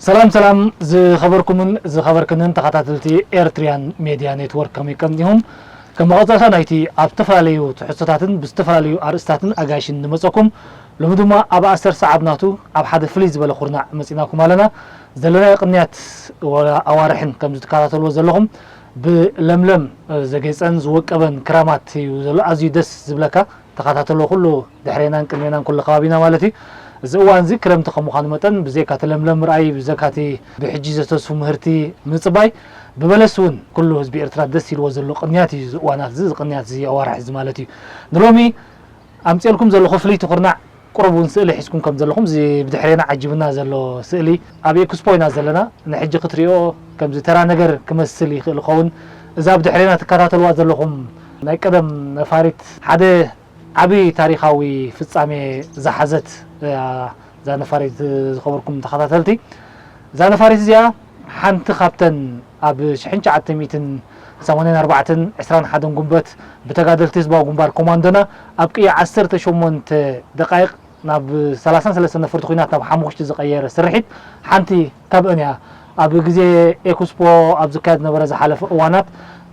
ሰላም ሰላም ዝኸበርኩምን ዝኸበርክንን ተኸታተልቲ ኤርትሪያን ሜድያ ኔትወርክ፣ ከመይ ቀኒኹም? ከም መቐጸልታ ናይቲ ኣብ ዝተፈላለዩ ትሕዝቶታትን ብዝተፈላለዩ ኣርእስታትን ኣጋይሽን ንመጸኩም፣ ሎሚ ድማ ኣብ ኣሰር ሰዓብ ናቱ ኣብ ሓደ ፍልይ ዝበለ ኩርናዕ መጺናኩም ኣለና። ዘለናዮ ቅንያት ወ-፣ ኣዋርሕን ከም ዝትከታተልዎ ዘለኹም ብለምለም ዘጌጸን ዝወቀበን ክራማት እዩ ዘሎ። ኣዝዩ ደስ ዝብለካ። ተኸታተሎ ኩሉ ድሕሬናን ቅድሜናን ኩሉ ከባቢና ማለት እዩ። እዚ እዋን እዚ ክረምቲ ከም ምዃኑ መጠን ብዘይካ እቲ ለምለም ምርኣይ፣ ብዘይካ እቲ ብሕጂ ዘተስፉ ምህርቲ ምጽባይ፣ ብበለስ እውን ኩሉ ህዝቢ ኤርትራ ደስ ኢልዎ ዘሎ ቅንያት እዩ። እዚ እዋናት እዚ፣ እዚ ቅንያት እዚ፣ ኣዋርሕ እዚ ማለት እዩ። ንሎሚ ኣምጽኤልኩም ዘለኹ ፍልይቲ ኩርናዕ፣ ቁሩብ እውን ስእሊ ሒዝኩም ከም ዘለኹም፣ እዚ ብድሕሬና ዓጂቡና ዘሎ ስእሊ ኣብ ኤክስፖ ኢና ዘለና። ንሕጂ ክትሪኦ ከምዚ ተራ ነገር ክመስል ይኽእል ይኸውን። እዛ ብድሕሬና ትከታተልዋ ዘለኹም ናይ ቀደም ነፋሪት ሓደ ዓቢ ታሪኻዊ ፍጻሜ ዝሓዘት እያ። እዛ ነፋሪት፣ ዝኸበርኩም ተኸታተልቲ፣ እዛ ነፋሪት እዚኣ ሓንቲ ካብተን ኣብ ሽሕን ትሽዓተ ሚእትን ሰማንያን ኣርባዕተን ዕስራን ሓደን ጉንበት ብተጋደልቲ ህዝባዊ ግንባር ኮማንዶና ኣብ ቅያ ዓሰርተ ሸሞንተ ደቃይቕ ናብ ሰላሳን ሰለስተን ነፈርቲ ኲናት ናብ ሓሙኽሽቲ ዝቐየረ ስርሒት ሓንቲ ካብአን እያ። ኣብ ግዜ ኤክስፖ ኣብ ዝካየድ ዝነበረ ዝሓለፈ እዋናት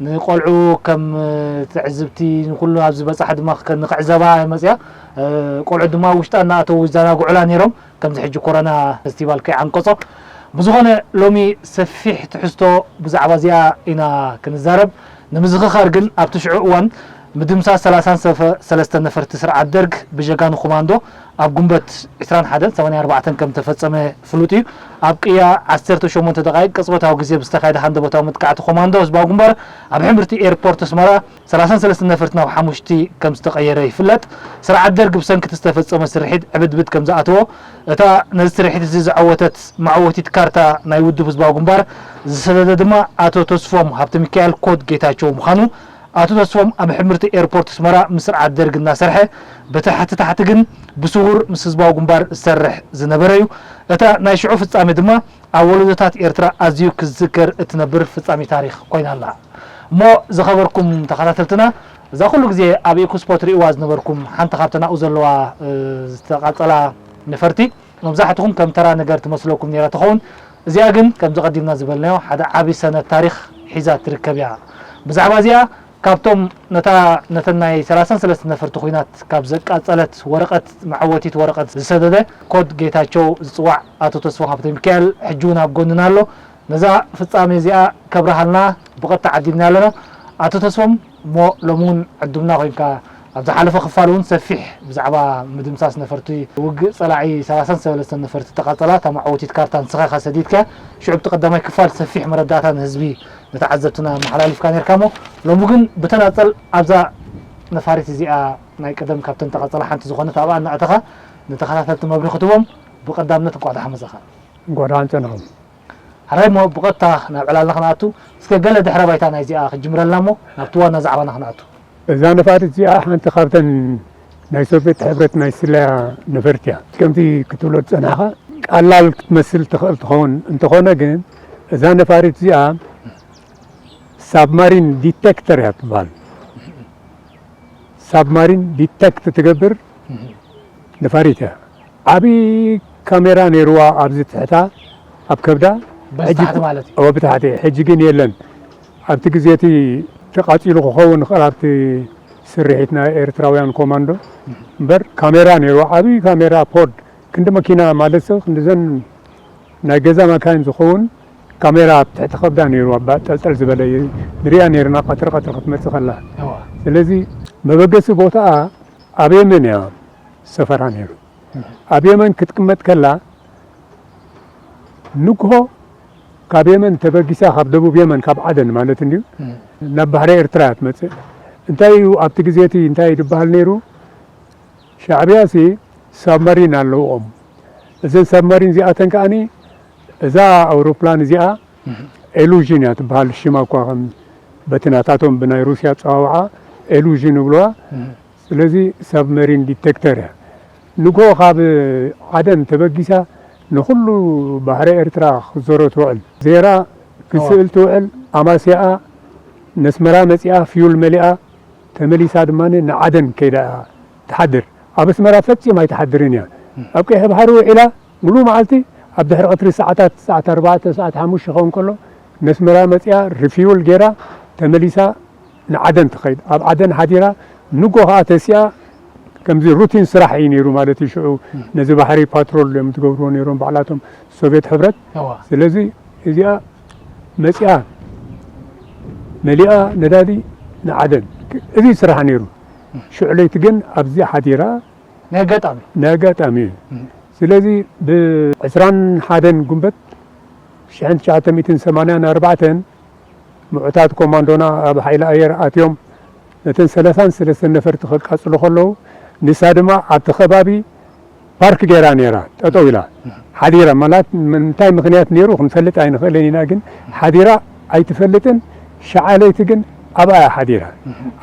ንቆልዑ ከም ትዕዝብቲ ንኩሉ ኣብዚ በጻሒ ድማ ከ-፣ ንክዕዘባ መጽያ፣ እ፣ ቆልዑ ድማ ውሽጣ እናኣተዉ ይዘናግዑላ ነይሮም። ከምዚ ሕጂ ኮሮና ፌስቲቫል ከይዓንቀጾ ብዝኾነ ሎሚ ሰፊሕ ትሕዝቶ ብዛዕባ እዚኣ ኢና ክንዛረብ። ንምዝኽኻር ግን ኣብቲ ሽዑ እዋን ምድምሳስ ሰላሳን ሰፈ-፣ ሰለስተን ነፈርቲ ስርዓት ደርግ ብጀጋኑ ኮማንዶ ኣብ ጉንበት ዕስራን ሓደን ሰማንያን ኣርባዕተን ከም ተፈጸመ ፍሉጥ እዩ። ኣብ ቅያ ዓሰርተ ሸሞንተ ደቓይቕ ቅጽበታዊ ግዜ ብዝተኻየደ ሃንደበታዊ መጥቃዕቲ ኮማንዶ ህዝባዊ ግንባር ኣብ ሕምብርቲ ኤርፖርት ኣስመራ ሰላሳን ሰለስተን ነፈርቲ ናብ ሓሙሽቲ ከም ዝተቐየረ ይፍለጥ። ስርዓት ደርግ ብሰንኪ እቲ ዝተፈጸመ ስርሒት ዕብድብድ ከም ዝኣተዎ፣ እታ ነዚ ስርሒት እዚ ዝዓወተት መዓወቲት ካርታ ናይ ውድብ ህዝባዊ ግንባር ዝሰደደ ድማ ኣቶ ተስፎም ሃብተሚካኤል ኮድ ጌታቸው ምዃኑ ኣቶ ተስፎም ኣብ ሕምብርቲ ኤርፖርት ኣስመራ ምስ ስርዓት ደርግ እናሰርሐ ብታሕቲ ታሕቲ ግን ብስውር ምስ ህዝባዊ ግንባር ዝሰርሕ ዝነበረ እዩ። እታ ናይ ሽዑ ፍጻሜ ድማ ኣብ ወለዶታት ኤርትራ ኣዝዩ ክዝከር እትነብር ፍጻሜ ታሪኽ ኮይና ኣላ። እሞ ዝኸበርኩም ተኸታተልትና፣ እዛ ኩሉ ግዜ ኣብ ኤክስፖ ትርእይዋ ዝነበርኩም ሓንቲ ካብተን ኣብኡ ዘለዋ፣ እ፣ ዝተቓጸላ ነፈርቲ መብዛሕትኹም ከም ተራ ነገር ትመስለኩም ነይራ ትኸውን። እዚኣ ግን ከምዚ ቀዲምና ዝበልናዮ ሓደ ዓቢ ሰነድ ታሪኽ ሒዛ ትርከብ እያ። ብዛዕባ እዚኣ ካብቶም ነታ፣ ነተን ናይ ሰላሳን ሰለስተን ነፈርቲ ኲናት ካብ ዘቃጸለት ወረቐት፣ መዓወቲት ወረቐት ዝሰደደ ኮድ ጌታቸው ዝጽዋዕ ኣቶ ተስፋ ሃብተ ሚካኤል ሕጂ እውን ኣብ ጎንና ኣሎ። ነዛ ፍጻሜ እዚኣ ከብርሃልና ብቐጥታ ዓዲምና ኣለና። ኣቶ ተስፎም፣ እሞ ሎሚ እውን ዕዱምና ኮይንካ፣ ኣብ ዝሓለፈ ክፋል እውን ሰፊሕ ብዛዕባ ምድምሳስ ነፈርቲ ውግእ ጸላኢ ሰላሳን ሰለስተን ነፈርቲ ተቓጸላ፣ እታ መዓወቲት ካርታ ንስኻ ኢኻ ሰዲድካያ። ሽዑ ብቲ ቀዳማይ ክፋል ሰፊሕ መረዳእታ ንህዝቢ ንተዓዘብትና መሓላሊፍካ ነርካ። እሞ ሎሚ ግን ብተናጸል ኣብዛ ነፋሪት እዚኣ ናይ ቀደም ካብተን ተቐጸላ ሓንቲ ዝኾነት ኣብኣ እናእተኻ ንተኸታተልቲ መብርሂ ክትቦም ብቐዳምነት እንቋዕ ደሓን መጻኻ። እንቋዕ ደሓን ጸናኹም። ሕራይ እሞ ብቐጥታ ናብ ዕላልና ክንኣቱ፣ እስከ ገለ ድሕረ ባይታ ናይዚኣ ክትጅምረልና እሞ ናብቲ ዋና ዛዕባና ክንኣቱ። እዛ ነፋሪት እዚኣ ሓንቲ ካብተን ናይ ሶቪየት ሕብረት ናይ ስለያ ነፈርቲ እያ። ከምቲ ክትብሎ ዝጸናሕካ ቀላል ክትመስል ትኽእል ትኸውን፣ እንተኾነ ግን እዛ ነፋሪት እዚኣ ሳብማሪን ዲቴክተር እያ ትበሃል። ሳብማሪን ዲቴክት ትገብር ነፋሪት እያ። ዓቢ ካሜራ ነይርዋ ኣብዚ ትሕታ፣ ኣብ ከብዳ። በዚ ሕጂ ታሕቲ ማለት እዩ። እወ፣ ብታሕቲ። ሕጂ ግን የለን። ኣብቲ ግዜ እቲ ተቓጺሉ ክኸውን ይኽእል፣ ኣብቲ ስርሒት ናይ ኤርትራውያን ኮማንዶ። እምበር ካሜራ ነይርዋ፣ ዓቢ ካሜራ ፖድ፣ ክንዲ መኪና ማለት ሰብ፣ ክንዲ ዘን ናይ ገዛ መካይን ዝኸውን ካሜራ ኣብ ትሕቲ ከብዳ ነይሩ፣ ኣብ ጠልጠል ዝበለ እዩ። ንሪኣ ነይርና ቀትሪ ቀትሪ ክትመጽእ ከላ። እዋ። ስለዚ መበገሲ ቦታኣ ኣብ የመን እያ ሰፈራ ነይሩ። እም። ኣብ የመን ክትቅመጥ ከላ ንግሆ ካብ የመን ተበጊሳ፣ ካብ ደቡብ የመን፣ ካብ ዓደን ማለት እንድዩ፣ እም። ናብ ባሕሪ ኤርትራ እያ ትመጽእ። እንታይ እዩ ኣብቲ ግዜ እቲ እንታይ እዩ ዝበሃል ነይሩ? ሻዕብያሲ ሳብማሪን ኣለውኦም። እዘን ሳብማሪን እዚኣተን ከኣኒ፣ እዛ ኣውሮፕላን እዚኣ እህ። ኤሉዥን እያ ትበሃል ሽማ እኳ፣ ከም በቲ ናታቶም ብናይ ሩስያ ኣጸዋውዓ ኤሉዥን ይብልዋ። እህ። ስለዚ ሳብመሪን ዲቴክተር እያ። ንግሆ ካብ ዓደን ተበጊሳ ንኹሉ ባሕሪ ኤርትራ ክትዞሮ ትውዕል። ዜራ ክትስእል እዋ። ትውዕል። ኣማስያኣ ነስመራ መጺኣ ፍዩል መሊኣ ተመሊሳ ድማ ንዓደን ከይዳ እያ ትሓድር። ኣብ ኣስመራ ፈጺማ ኣይትሓድርን እያ። እም። ኣብ ቀይሕ ባሕሪ ውዒላ፣ ሙሉእ መዓልቲ ኣብ ድሕሪ ቀትሪ ሰዓታት፣ ሰዓት ኣርባዕተ፣ ሰዓት ሓሙሽተ ክኸውን ከሎ፣ ነስመራ መጺኣ ሪፊውል ገይራ ተመሊሳ ንዓደን ትኸይድ። ኣብ ዓደን ሓዲራ፣ ንጎ ኸኣ ተሲኣ፣ ከምዚ ሩቲን ስራሕ እዩ ነይሩ ማለት እዩ። ሽዑ ነዚ ባሕሪ ፓትሮል እዮም ትገብርዎ ነይሮም ባዕላቶም ሶቪየት ሕብረት። እዋ። ስለዚ እዚኣ መጺኣ መሊኣ ነዳዲ ንዓደን፣ እዚ ስራሕ ነይሩ። ሽዑ ለይቲ ግን ኣብዚ ሓዲራ ናይ ኣጋጣሚ። ናይ ኣጋጣሚ እዩ። እም። ስለዚ ብ21 ጉንበት ሽሕን ትሽዓተ ሚእትን ሰማንያን ኣርባዕተን ምዑታት ኮማንዶና ኣብ ሓይሊ ኣየር ኣትዮም ነተን ሰላሳን ሰለስተን ነፈርቲ ከቃጽሉ ከለዉ፣ ንሳ ድማ ኣብቲ ከባቢ ፓርክ ገይራ ነይራ፣ ጠጠው ኢላ ሓዲራ። ማለት እንታይ ምኽንያት ነይሩ ክንፈልጥ ኣይንኽእልን ኢና፣ ግን ሓዲራ ኣይትፈልጥን። ሸዓ ለይቲ ግን ኣብኣ እያ ሓዲራ።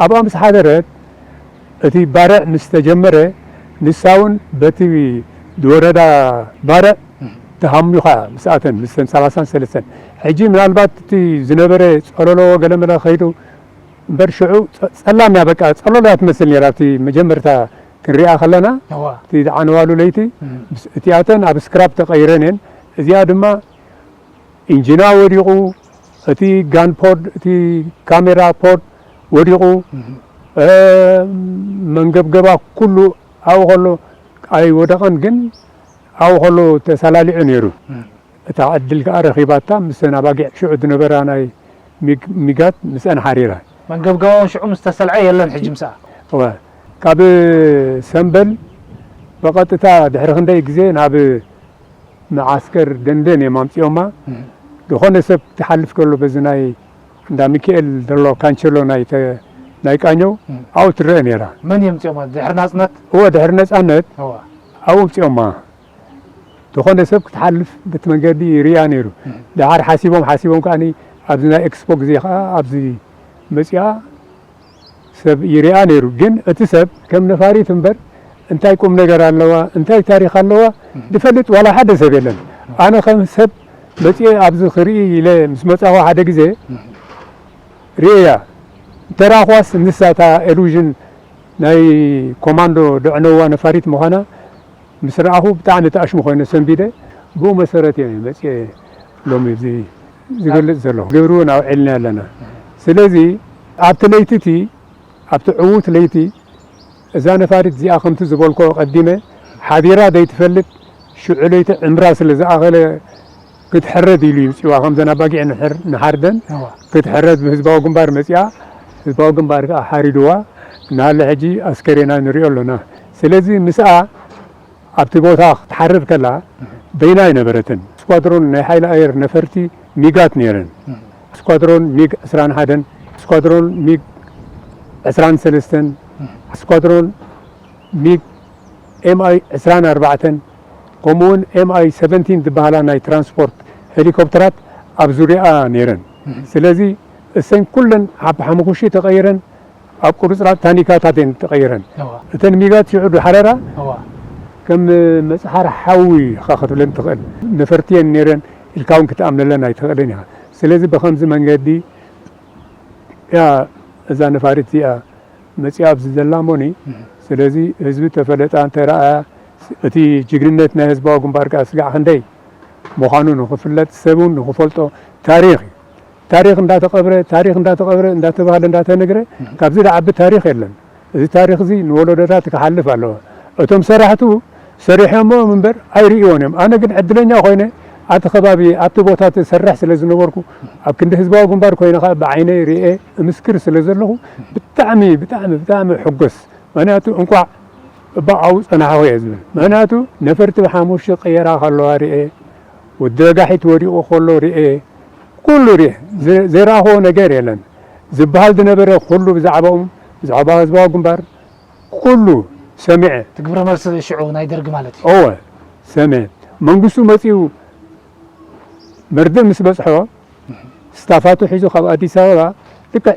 ኣብኣ ምስ ሓደረት እቲ ባርዕ ምስ ተጀመረ፣ ንሳ እውን በቲ ዝወረዳ ባርዕ ተሃሚኻ ምስኣተን፣ ምስተን ሰላሳን ሰለስተን። ሕጂ ምናልባት እቲ ዝነበረ ጸለሎ ገለመለ ከይዱ እምበር፣ ሽዑ ጸ-፣ ጸላም እያ፣ በቃ ጸለሎ እያ ትመስል ነይራ። ኣብቲ መጀመርታ ክንሪኣ ከለና፣ እዋ። እቲ ዝዓነዋሉ ለይቲ፣ እም። ምስ-፣ እቲኣተን ኣብ ስክራፕ ተቐይረን እየን። እዚኣ ድማ ኢንጂና ወዲቑ፣ እቲ ጋን ፖድ፣ እቲ ካሜራ ፖድ ወዲቑ፣ እም። እ፣ መንገብገባ ኩሉ ኣብኡ ከሎ ኣይወደቐን፣ ግን ኣብኡ ከሎ ተሰላሊዑ ነይሩ። እም። እታ ዕድል ከኣ ረኺባታ፣ ምስን ኣባጊዕ ሽዑ ዝነበራ ናይ ሚግ-፣ ሚጋት ምስአን ሓሪራ። መንገብገባውን ሽዑ ምስ ተሰልዐ የለን ሕጂ ምስኣ። እወ፣ ካብ ሰምበል ብቐጥታ ድሕሪ ክንደይ ግዜ ናብ መዓስከር ደንደን እዮም ኣምጺኦማ። እም። ዝኾነ ሰብ ትሓልፍ ከሎ በዚ ናይ እንዳ ሚካኤል ዘሎ ካንቸሎ ናይ ተ-፣ ናይ ቃኘው እም። ኣብኡ ትረአ ነይራ። መን እዮም ኣምጺኦማ? ድሕሪ ናጽነት? እወ፣ ድሕሪ ነጻነት እዋ። ኣብኡ ኣምጺኦማ። ዝኾነ ሰብ ክትሓልፍ በቲ መንገዲ ይርእያ ነይሩ። እም። ደሓር ሓሲቦም፣ ሓሲቦም ከኣኒ ኣብዚ ናይ ኤክስፖ ግዜ ከኣ ኣብዚ መጺኣ ሰብ ይርእያ ነይሩ። ግን እቲ ሰብ ከም ነፋሪት እምበር እንታይ ቁም ነገር ኣለዋ፣ እንታይ ታሪኽ ኣለዋ እም። ዝፈልጥ ዋላ ሓደ ሰብ የለን። ኣነ ከም ሰብ መጺኤ ኣብዚ ክርኢ ኢለ ምስ መጻኹ ሓደ ግዜ እም። ርእያ እንተረኣኽዋስ ንሳ እታ ኢሉዥን ናይ ኮማንዶ ደዕነዋ ነፋሪት ምዃና ምስ ረኣኹ ብጣዕሚ ተኣሽሙ ኮይነ ሰንቢደ። ብኡ መሰረት እየ መፅየ ሎሚ እዚ ዝገልፅ ዘለኹ። ግብሪ እውን ኣውዒልና ኣለና። ስለዚ ኣብቲ ለይቲ እቲ፣ ኣብቲ ዕዉት ለይቲ እዛ ነፋሪት እዚኣ ከምቲ ዝበልኮ ቀዲመ ሓዲራ ዘይትፈልጥ ሽዑ ለይቲ ዕምራ ስለ ዝኣኸለ ክትሕረድ ኢሉ ይምፅዋ። ከምዘን ኣባጊዕ ንሕር-፣ ንሓርደን እዋ። ክትሕረድ ብህዝባዊ ግንባር መፂኣ፣ ህዝባዊ ግንባር ከዓ ሓሪድዋ። እናሃለ ሕጂ ኣስከሬና ንሪኦ ኣለና። ስለዚ ምስኣ ኣብቲ ቦታ ክትሓርድ ከላ በይና ኣይነበረትን። ስኳድሮን ናይ ሓይሊ ኣየር ነፈርቲ ሚጋት ነይረን። ስኳድሮን ሚግ ዕስራን ሓደን፣ ስኳድሮን ሚግ ዕስራን ሰለስተን፣ ስኳድሮን ሚግ ኤምኣይ ዕስራን ኣርባዕተን፣ ከምኡውን ኤምኣይ ሰቨንቲን ዝበሃላ ናይ ትራንስፖርት ሄሊኮፕተራት ኣብ ዙሪያኣ ነይረን። ስለዚ እሰን ኩለን ሓብ ሓሙኹሺ ተቐይረን ኣብ ቁርፅራፅ ታኒካታት እየን ተቐይረን። እዋ። እተን ሚጋት ሽዑ ድሓረራ እዋ። ከም መፅሓር ሓዊ ኢኻ ክትብለን ትኽእል። ነፈርቲ እየን ነይረን ኢልካ እውን ክትኣምነለን ኣይትኽእልን ኢኻ። ስለዚ ብኸምዚ መንገዲ እያ እዛ ነፋሪት እዚኣ መፂኣ ኣብዚ ዘላ እሞኒ። እም። ስለዚ ህዝቢ ተፈለጣ እንተረኣያ፣ እቲ ጅግንነት ናይ ህዝባዊ ግንባር ከኣ ስጋዕ ክንደይ ምዃኑ ንኽፍለጥ፣ ሰብ እውን ንኽፈልጦ፣ ታሪኽ እዩ። ታሪኽ እንዳተቐብረ፣ ታሪኽ እንዳተቐብረ፣ እንዳተባህለ፣ እንዳተነግረ፣ እም። ካብዚ ዝዓቢ ታሪኽ የለን። እዚ ታሪኽ እዚ ንወለዶታት ክሓልፍ ኣለዎ። እቶም ሰራሕቱ ሰሪሖሞ እምበር ኣይርእዮን እዮም። ኣነ ግን ዕድለኛ ኮይነ ኣብቲ ከባቢ፣ ኣብቲ ቦታ ትሰርሕ ስለ ዝነበርኩ፣ ኣብ ክንዲ ህዝባዊ ግንባር ኮይነ ከዓ ብዓይነይ ርእየ እምስክር ስለ ዘለኹ፣ ብጣዕሚ፣ ብጣዕሚ፣ ብጣዕሚ ሕጎስ። ምኽንያቱ እንቋዕ እባ ኣብኡ ጸናሕኹ እየ ዝብል። ምኽንያቱ ነፈርቲ ብሓሙሽተ ቀየራ ከለዋ ርእየ፣ ወዲ ነጋሒት ወዲቑ ከሎ ርእየ፣ ኩሉ ርእየ። ዘ-፣ ዘይረኣኽዎ ነገር የለን። ዝበሃል ዝነበረ ኩሉ ብዛዕባኦም፣ ብዛዕባ ህዝባዊ ግንባር ኩሉ ሰሚዐ። እቲ ግብረ መልሲ ሽዑ ናይ ደርጊ ማለት እዩ። እወ፣ ሰሚዐ። መንግስቱ መጺኡ መርድእ ምስ በጽሖ፣ ስታፋቱ ሒዙ ካብ ኣዲስ ኣበባ ልክዕ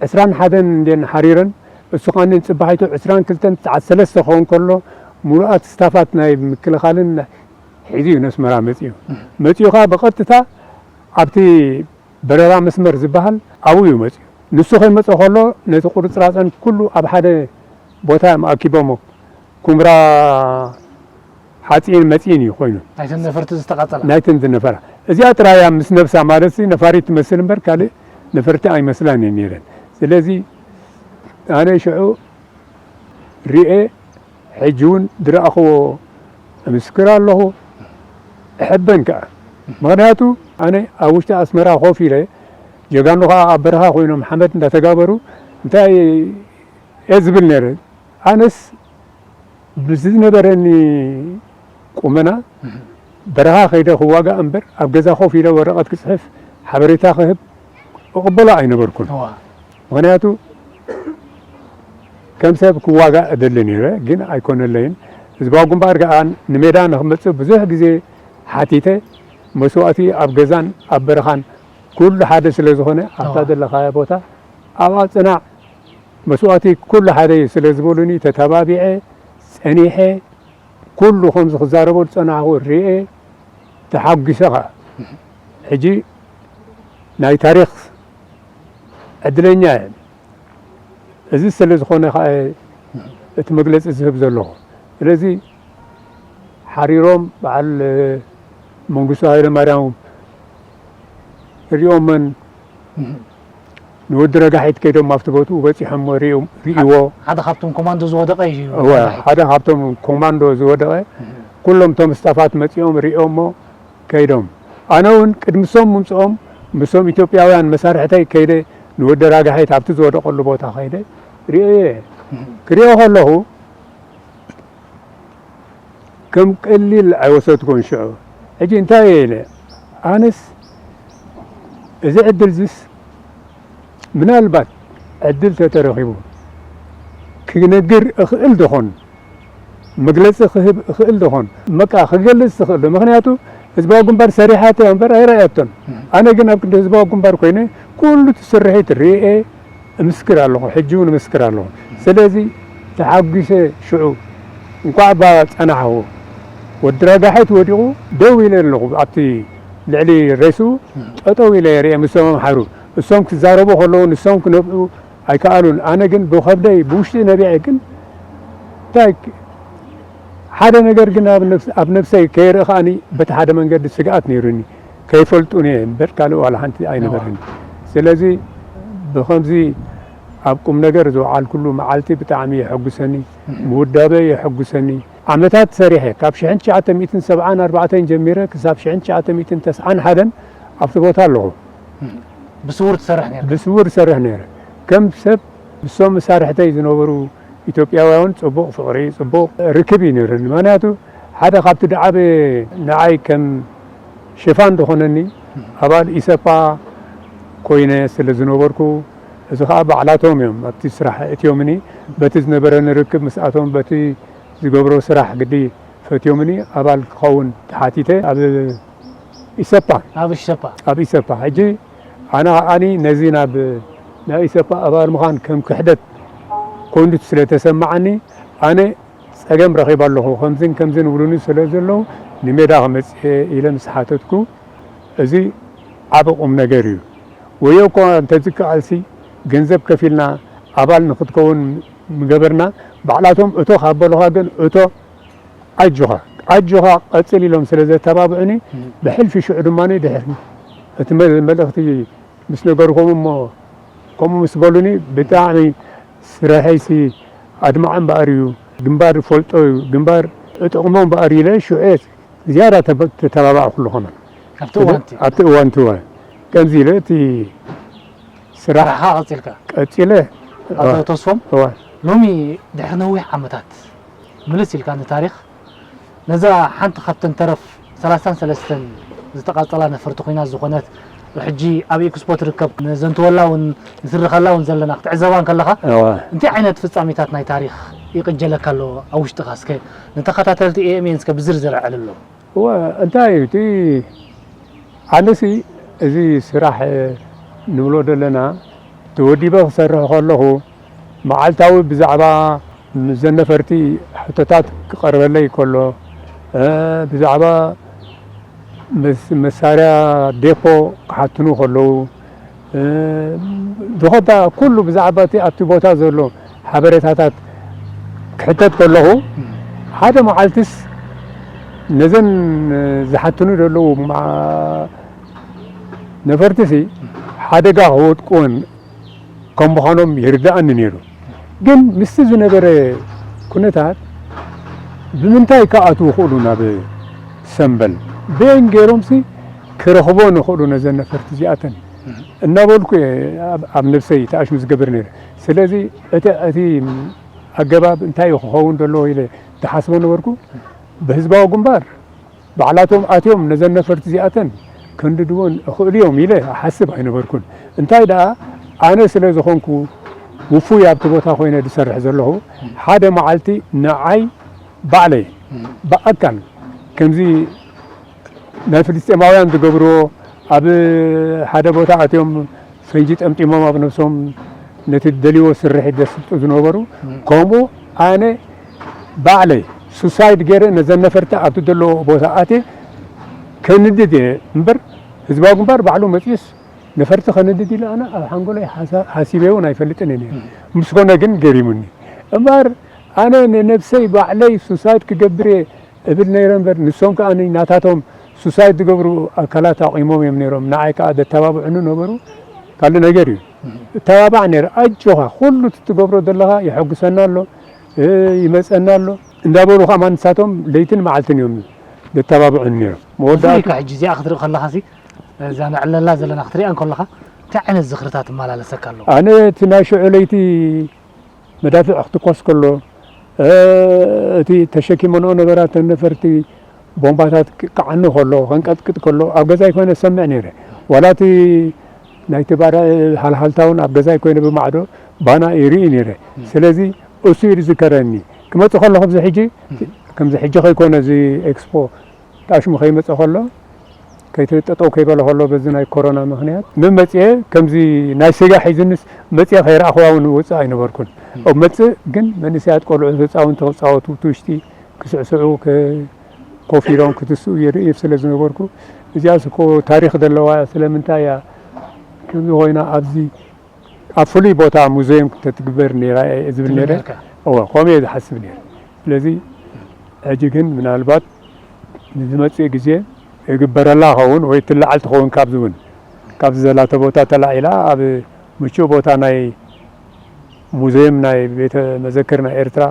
ዕስራን ሓደን እንድየን ሓሪረን፣ እሱ ኸኣኒ ጽባሒቱ ዕስራን ክልተን ሰዓት ሰለስተ ክኸውን ከሎ፣ ሙሉኣት ስታፋት ናይ ምክልኻልን ሒዙ እዩ ነስመራ መጺኡ። መጺኡ ኸኣ ብቐጥታ ኣብቲ በረራ መስመር ዝበሃል ኣብኡ እዩ መጺኡ። ንሱ ከይመጸ ከሎ ነቲ ቁርጽራጸን ኩሉ ኣብ ሓደ ቦታ እዮም ኣኪቦሞ። ኩምራ ዓፅየን መፅየን እዩ ኮይኑ። ናይተን ነፈርቲ ዝተቃፀላ። ናይተን ዝነፈራ እዚኣ ጥራያ ምስ ነብሳ ማለት ነፋሪት ትመስል እምበር ካልእ ነፈርቲ ኣይመስላን እየን ነይረን። ስለዚ ኣነ ሽዑ ሪኤ ሕጂ እውን ዝረኣኽዎ እምስክር ኣለኹ፣ እሕበን ከዓ። ምኽንያቱ ኣነ ኣብ ውሽጢ ኣስመራ ኮፍ ኢለ፣ ጀጋኑ ከዓ ኣብ በረኻ ኮይኖም ሓመድ እንዳተጋበሩ እንታይ እየ ዝብል ነይረ። ኣነስ ብዝነበረኒ ቁመና በረኻ ከይደ ክዋጋእ እምበር ኣብ ገዛ ኮፍ ኢለ ወረቐት ክፅሕፍ ሓበሬታ ክህብ እቕበሎ ኣይነበርኩን። ምኽንያቱ ከም ሰብ ክዋጋእ እደሊ ነይረ፣ ግን ኣይኮነለይን። ህዝባዊ ግንባር ከኣ ንሜዳ ንኽመጽእ ብዙሕ ግዜ ሓቲተ። መስዋእቲ ኣብ ገዛን ኣብ በረኻን ኩሉ ሓደ ስለ ዝኾነ ኣብታ ዘለኻዮ ቦታ ኣብኣ ጽናዕ፣ መስዋእቲ ኩሉ ሓደ እዩ ስለ ዝበሉኒ ተተባቢዐ ጸኒሐ። ኩሉ ከምዚ ክዛረቦ ዝጸናሕኹ ርእየ ተሓጒሰ ኸኣ። ሕጂ ናይ ታሪኽ ዕድለኛ እየ። እዚ ስለ ዝኾነ ኸኣ እየ እቲ መግለጺ ዝህብ ዘለኹ። ስለዚ ሓሪሮም በዓል መንግስቱ ሃይለማርያም ሪኦመን ንወዲ ረጋሒት ከይዶም ኣብቲ ቦትኡ በፂሖሞ ሪእዎ። ሓደ ካብቶም ኮማንዶ ዝወደቐ እዩ። እወ፣ ሓደ ካብቶም ኮማንዶ ዝወደቐ ኩሎም እቶም ስታፋት መፂኦም ሪኦሞ ከይዶም። ኣነ እውን ቅድሚ ሶም ምምፅኦም ምስቶም ኢትዮጵያውያን መሳርሕተይ ከይደ ንወዲ ረጋሒት ኣብቲ ዝወደቐሉ ቦታ ከይደ ሪኦዮ እየ። ክሪኦ ከለኹ ከም ቀሊል ኣይወሰድኩን ሽዑ። ሕጂ እንታይ እየ ኢለ ኣነስ እዚ ዕድል ዝስ ምናልባት ዕድል ተተረኺቡ ክነግር እኽእል ደኾን፣ መግለጺ ክህብ እኽእል ደኾን፣ በቃ ክገልጽ ዝኽእል ዶ? ምኽንያቱ ህዝባዊ ግንባር ሰሪሓቶ እያ እምበር ኣይረኣየቶን። ኣነ ግን ኣብ ክንዲ ህዝባዊ ግንባር ኮይነ ኩሉ እቲ ስርሒት ርእየ እምስክር ኣለኹ፣ ሕጂ እውን እምስክር ኣለኹ። ስለዚ ተሓጒሰ ሽዑ እንኳዕ ባ ጸናሕኹ። ወዲ ረጋሒት ወዲቑ ደው ኢለ ኣለኹ ኣብቲ ልዕሊ ሬስኡ ጠጠው ኢለ ርእየ ምስቶም ኣምሓሩ እሶም ክዛረቡ ከለዉ ንሶም ክነብዑ ኣይከኣሉን። ኣነ ግን ብኸብደይ ብውሽጢ ነቢዐ ግን እንታይ ሓደ ነገር ግን ኣብ ነብሰይ ከይርኢ ከኣኒ በቲ ሓደ መንገዲ ስግኣት ነይሩኒ። ከይፈልጡኒ እየ እምበር ካልእ ዋላ ሓንቲ ኣይነበርን። ስለዚ ብኸምዚ ኣብ ቁም ነገር ዝወዓልኩሉ መዓልቲ ብጣዕሚ የሐጉሰኒ፣ ምውዳበይ የሐጉሰኒ። ዓመታት ሰሪሐ ካብ ሽሕን ትሽዓተ ሚእትን ሰብዓን ኣርባዕተን ጀሚረ ክሳብ ሽሕን ትሽዓተ ሚእትን ተስዓን ሓደን ኣብቲ ቦታ ኣለኹ። ብስውር ትሰርሕ ነርካ? ብስውር እሰርሕ ነይረ። ከም ሰብ ንሶም መሳርሕተይ ዝነበሩ ኢትዮጵያውያን ጽቡቕ ፍቕሪ፣ ጽቡቕ ርክብ እዩ ነይሩኒ። ምኽንያቱ ሓደ ካብቲ ደዓበ ንዓይ ከም ሽፋን ዝኾነኒ ኣባል ኢሰፓ ኮይነ ስለ ዝነበርኩ፣ እዚ ኸኣ ባዕላቶም እዮም ኣብቲ ስራሕ እትዮምኒ። በቲ ዝነበረኒ ርክብ ምስኣቶም፣ በቲ ዝገብሮ ስራሕ ግዲ ፈትዮምኒ ኣባል ክኸውን ተሓቲተ ኣብ ኢሰፓ። ኣብ ኢሰፓ። ኣብ ኢሰፓ። ሕጂ ኣነ ከኣኒ ነዚ ናብ ናይ ኢሰፓ ኣባል ምዃን ከም ክሕደት ኮይኑ ስለ ተሰማዓኒ፣ ኣነ ጸገም ረኺበ ኣለኹ፣ ከምዝን ከምዝን ይብሉኒ ስለ ዘለዉ ንሜዳ ክመጽእ እየ ኢለ ምስ ሓተትኩ፣ እዚ ዓቢ ቁም ነገር እዩ። ወዮ እኳ እንተዝከኣልሲ ገንዘብ ከፊልና ኣባል ንክትከውን ምገበርና፣ ባዕላቶም እቶ ካብ በሉኻ ግን እቶ ኣጆኻ ኣጆኻ ቀጽል ኢሎም ስለ ዘተባብዑኒ፣ ብሕልፊ ሽዑ ድማ ድሕሪ እቲ መ- መልእኽቲ ምስ ነገርኩም እሞ ከምኡ ምስ በሉኒ ብጣዕሚ ስራሐይሲ ኣድማዒ እምበኣር እዩ፣ ግንባር ይፈልጦ እዩ፣ ግንባር እጥቕሞ እምበኣር ኢለ ሽዑ እየ ዝያዳ ተበ- ተተባባዕኩሉ ከማን። ኣብቲ እዋን እቲ ኣብቲ እዋን እቲ እዋን ከምዚ ኢለ እቲ ስራሕ ስራሕኻ ቀጺልካ። ቀጺለ ኣቶ ተስፎም እዋ ሎሚ ድሕሪ ነዊሕ ዓመታት ምልስ ኢልካ ንታሪኽ ነዛ ሓንቲ ካብተን ተረፍ ሰላሳን ሰለስተን ዝተቓጸላ ነፈርቲ ኲናት ዝኾነት ሕጂ ኣብ ኤክስፖ ትርከብ ንዘንትወላ እውን ንትርኸላ እውን ዘለና ክትዕዘባ እንከለኻ እዋ እንታይ ዓይነት ፍጻሜታት ናይ ታሪኽ ይቕጀለካ ኣሎ ኣብ ውሽጥኻ? እስከ ንተኸታተልቲ ኤ ኤም ኤን እስከ ብዝርዝር ኣዕልሎ። እወ እንታይ እዩ እቲ ኣነሲ እዚ ስራሕ ንብሎ ዘለና ተወዲበ ክሰርሕ ከለኹ መዓልታዊ ብዛዕባ ዘን ነፈርቲ ሕቶታት ክቐርበለይ ከሎ እ፣ ብዛዕባ መስ- መሳርያ ዴፖ ክሓትኑ ከለዉ እ፣ ዝኾታ ኩሉ ብዛዕባ እቲ ኣብቲ ቦታ ዘሎ ሓበሬታታት ክሕተት ከለኹ ሓደ መዓልትስ ነዘን ዝሓትኑ ዘለዉ ማ-፣ ነፈርትሲ ሓደጋ ክወድቅወን ከም ምዃኖም ይርድኣኒ ነይሩ። ግን ምስቲ ዝነበረ ኩነታት ብምንታይ ክኣትዉ ይኽእሉ ናብ ሰምበል? በየን ገይሮምሲ ክረኽቦ ንኽእሉ ነዘን ነፈርቲ እዚኣተን እናበልኩ እየ ኣብ፣ ኣብ ነብሰይ ተኣሽሙ ዝገብር ነይረ። ስለዚ እቲ፣ እቲ ኣገባብ እንታይ እዩ ክኸውን ዘለዎ ኢለ ዝሓስቦ ነበርኩ። ብህዝባዊ ግንባር ባዕላቶም ኣትዮም ነዘን ነፈርቲ እዚኣተን ከንድድወን ይኽእሉ እዮም ኢለ እሓስብ ኣይነበርኩን። እንታይ ደኣ፣ ኣነ ስለ ዝኾንኩ ውፉይ ኣብቲ ቦታ ኮይነ ዝሰርሕ ዘለኹ፣ ሓደ መዓልቲ ንዓይ ባዕለይ ብኣካል ከምዚ ናይ ፍልስጤማውያን ዝገብርዎ፣ ኣብ ሓደ ቦታ ኣትዮም ፈንጂ ጠምጢሞም ኣብ ነብሶም ነቲ ዝደልይዎ ስርሒት ዘስልጡ ዝነበሩ፣ ከምኡ ኣነ ባዕለይ ሱሳይድ ገይረ ነዘን ነፈርቲ ኣብቲ ዘለዎ ቦታ ኣትየ ከንድድ እየ እምበር፣ ህዝባዊ ግንባር ባዕሉ መጺኡስ ነፈርቲ ከንድድ ኢለ ኣነ ኣብ ሓንጎለይ ሓሳ-፣ ሓሲበ እውን ኣይፈልጥን እየ ነይረ። ምስ ኮነ ግን ገሪሙኒ። እምበር ኣነ ንነብሰይ ባዕለይ ሱሳይድ ክገብር እየ እብል ነይረ እምበር፣ ንሶም ከኣ ናታቶም ሱሳይድ ዝገብሩ ኣካላት ኣቑሞም እዮም ነይሮም። ንዓይ ከኣ ዘተባብዑኒ ነበሩ። ካልእ ነገር እዩ። እተባባዕ ነይረ። ኣጆኻ፣ ኩሉ እቲ ትገብሮ ዘለኻ የሐጉሰና ኣሎ፣ እ፣ ይመጸና ኣሎ እንዳበሉ ከኣ ንሳቶም ለይትን መዓልትን እዮም ዘተባብዑኒ ነይሮም። ብፍላይ መወዳእታ ከ ሕጂ እዚኣ ክትርኢ ከለኻሲ፣ እዛ ነዕለላ ዘለና ክትሪኣ እንከለኻ፣ እንታይ ዓይነት ዝኽርታት ይመላለሰካ ኣሎ? ኣነ እቲ ናይ ሽዑ ለይቲ መዳፍዕ ክትኮስ ከሎ፣ እ፣ እቲ ተሸኪመንኦ ነበራ እተን ነፈርቲ ቦምባታት ክዓኑ ከሎ፣ ከንቀጥቅጥ ከሎ፣ ኣብ ገዛይ ኮይነ ዝሰምዕ ነይረ። ዋላ እቲ ናይቲ ባዳ ሃልሃልታ እውን ኣብ ገዛይ ኮይነ ብማዕዶ ባና ይርኢ ነይረ። ስለዚ እሱ እዩ ዝዝከረኒ። ክመጽእ ከለኹ ኣብዚ ሕጂ፣ ከምዚ ሕጂ ከይኮነ እዚ ኤክስፖ ጣሽሙ ከይመጸ ከሎ፣ ከይተ-፣ ጠጠው ከይበለ ከሎ በዚ ናይ ኮሮና ምኽንያት፣ መመጽኤ ከምዚ ናይ ስጋ ሒዝንስ መጽኤ ከይረኣኽዋ እውን ውጽእ ኣይነበርኩን። ኣብ መጽእ ግን መንእሰያት ቆልዑ ህጻውንቲ ክጻወቱ፣ እቲ ውሽጢ ክስዕስዑ፣ ከ-፣ ኮፍ ኢሎም ክትስኡ ይርኢ ስለ ዝነበርኩ፣ እዚኣስ እኮ ታሪኽ ዘለዋ እያ፣ ስለምንታይ እያ ከምዚ ኮይና ኣብዚ ኣብ ፍሉይ ቦታ ሙዚየም ተትግበር ነይራ እየ ዝብል ነይረ። ትብል ነርካ? እወ፣ ከምኡ እየ ዝሓስብ ነይረ። ስለዚ ሕጂ ግን ምናልባት ንዝመጽእ ግዜ ይግበረላ ኸውን ወይ ትለዓል ትኸውን ካብዚ እውን፣ ካብዚ ዘላቶ ቦታ ተላዒላ ኣብ ምቹእ ቦታ ናይ ሙዚየም ናይ ቤተ መዘክር ናይ ኤርትራ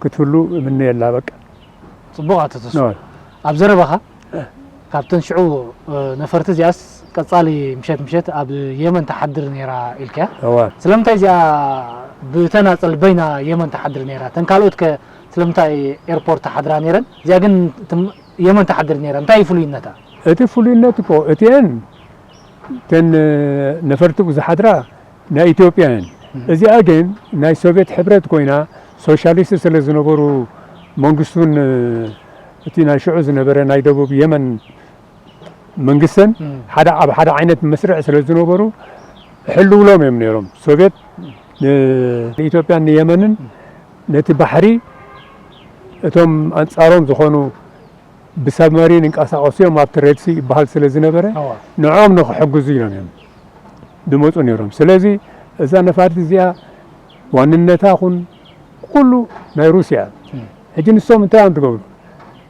ክትህሉ እምነየላ በቃ። ጽቡቕ ኣቶ ተስፉ። ንዋይ። ኣብ ዘረባኻ፣ እ። ካብተን ሽዑ፣ እ፣ ነፈርቲ እዚኣስ ቀጻሊ ምሸት ምሸት ኣብ የመን ትሓድር ነይራ ኢልካያ። እዋ። ስለምንታይ እዚኣ ብተናጸል በይና የመን ትሓድር ነይራ? እተን ካልኦት ከ ስለምንታይ ኤርፖርት ትሓድራ ነይረን? እዚኣ ግን ትም-፣ የመን ትሓድር ነይራ። እንታይ እዩ ፍሉይነታ? እቲ ፍሉይነት እኮ እቲአን እተን ነፈርቲ ዝሓድራ ናይ ኢትዮጵያ እየን። እም። እዚኣ ግን ናይ ሶቪየት ሕብረት ኮይና ሶሻሊስት ስለ ዝነበሩ መንግስቱን እቲ ናይ ሽዑ ዝነበረ ናይ ደቡብ የመን መንግስትን እም። ሓደ ኣብ ሓደ ዓይነት መስርዕ ስለ ዝነበሩ ሕልውሎም እዮም ነይሮም። ሶቪየት ን-፣ ንኢትዮጵያን ንየመንን ነቲ ባሕሪ እቶም ኣንጻሮም ዝኾኑ ብሳብማሪን ይንቀሳቐሱ እዮም፣ ኣብቲ ሬድሲ ይበሃል ስለ ዝነበረ፣ እዋ። ንዕኦም ንኽሕግዙ ኢሎም እዮም ዝመጹ ነይሮም። ስለዚ እዛ ነፋሪት እዚኣ ዋንነታ ኹን ኩሉ ናይ ሩስያ። እም። ሕጂ ንሶም እንታይ እዮም ዝገብሩ?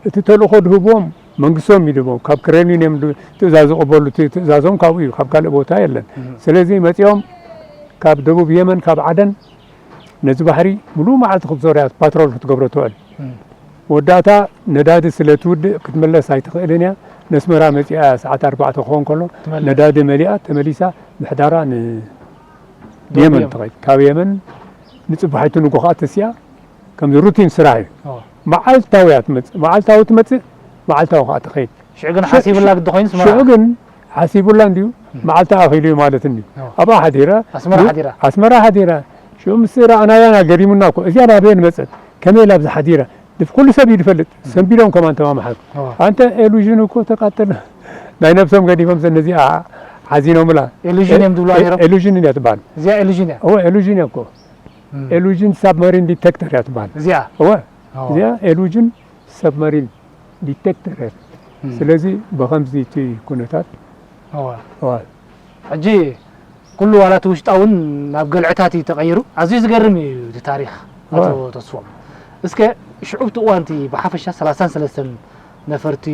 እቲ ተልእኾ ዝህብዎም መንግስቶም እዩ ዝህቦም። ካብ ክሬምሊን እዮም ድ-፣ ትእዛዝ ዝቕበሉ፣ እቲ ትእዛዞም ካብኡ እዩ፣ ካብ ካልእ ቦታ የለን። እም። ስለዚ መጺኦም ካብ ደቡብ የመን፣ ካብ ዓደን ነዚ ባሕሪ ሙሉእ መዓልቲ ክትዞር እያ፣ ፓትሮል ክትገብሮ ትውዕል። እም። መወዳእታ ነዳዲ ስለ ትውድእ ክትምለስ ኣይትኽእልን እያ። ነስመራ መጺኣ ሰዓት ኣርባዕተ ክኸውን ከሎ ትመለስ። ነዳዲ መሊኣ ተመሊሳ ምሕዳራ ን-፣ ደቡብ የመን የመን። ትኸይድ። ካብ የመን ንጽባሒቱ ንጎ ከኣ ተሲኣ ከምዚ ሩቲን ስራሕ እዩ። ኦ። መዓልታዊ እያ ትመጽእ። መዓልታዊ ትመጽእ፣ መዓልታዊ ከኣ ትኸይድ። ሽዑ ግን ሽዑ፣ ሓሲቡላ ግዲ ኮይኑ ስመራ። ሽዑ ግን ሓሲቡላ እንድዩ፣ እም። መዓልታ ኣኺሉ እዩ ማለት እንድዩ። ኦ። ኣብኣ ሓዲራ፣ ኣስመራ ዩ-፣ ሓዲራ። ኣስመራ ሓዲራ። ሽዑ ምስ ረኣናያ ኢና ገሪሙና እኮ። እዚኣ ናበየን መጸት? ከመይ ኢላ ኣብዚ ሓዲራ? ድፍ-፣ ኩሉ ሰብ እዩ ዝፈልጥ። እም። ሰንቢዶም ከማን ተማምሓሉ። ኦ። ኣንተ ኢሉዥን እኮ ተቃተለ። ናይ ነብሶም ገዲፎም ዘነዚኣ ሓዚኖምላ። ኢሉዥን እዮም ዝብሉዋ ኤ-፣ ነይሮም? ኢሉዥን እያ ትበሃል። እዚኣ ኢሉዥን እያ? እወ፣ ኢሉዥን እያ እኮ። እም። ኢሉዥን ሳብማሪን ዲቴክተር እያ ትበሃል። እዚኣ? እወ። ኦ። እዚኣ ኢሉዥን ሳብማሪን ዲቴክተር እያ። እም። ስለዚ ብኸምዚ እቲ ኩነታት እወ። እወ። ሕጂ ኩሉ ዋላ እቲ ውሽጣ እውን ናብ ገልዕታት እዩ ተቐይሩ። ኣዝዩ ዝገርም እዩ እቲ ታሪኽ ኣቶ እወ። ተስፎም። እስከ ሽዑ እቲ እዋን እቲ ብሓፈሻ ሰላሳን ሰለስተን ነፈርቲ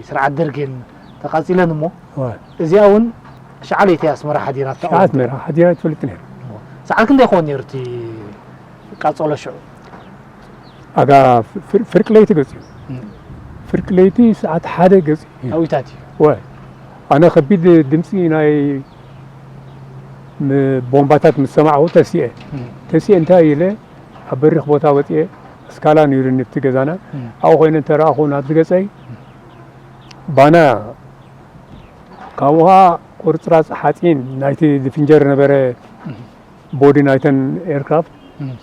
ስርዓት ደርግ እየን ተቓጺለን እሞ፣ እዋ እዚኣ እውን ሸዓ ለይቲ ኣስመራ ሓዲራ ሸዓ ኣስመራ ሓዲራ ትፈልጥ ነይሩ። ሰዓት ክንደይ ይኸውን ነይሩ እቲ ቃጸሎ ሽዑ? ኣጋ ፍር- ፍርቂ ለይቲ ገጺ እዩ። ፍርቂ ለይቲ ሰዓት ሓደ ገጺ እዩ። ኣዊታት እዩ። ወ ኣነ ከቢድ ድምፂ ናይ ም- ቦምባታት ምስ ሰማዕኹ ተሲኤ። ተሲኤ እንታይ ኢለ ኣብ በሪኽ ቦታ ወፅኤ፣ እስካላ ነይሩኒ ኣብቲ ገዛና። ኣብኡ ኮይነ እንተረኣኹ ናብዚ ገፀይ ባና፣ ካብኡ ከዓ ቁርፅራፅ ሓፂን ናይቲ ዝፍንጀር ነበረ፣ ቦዲ ናይተን ኤርክራፍት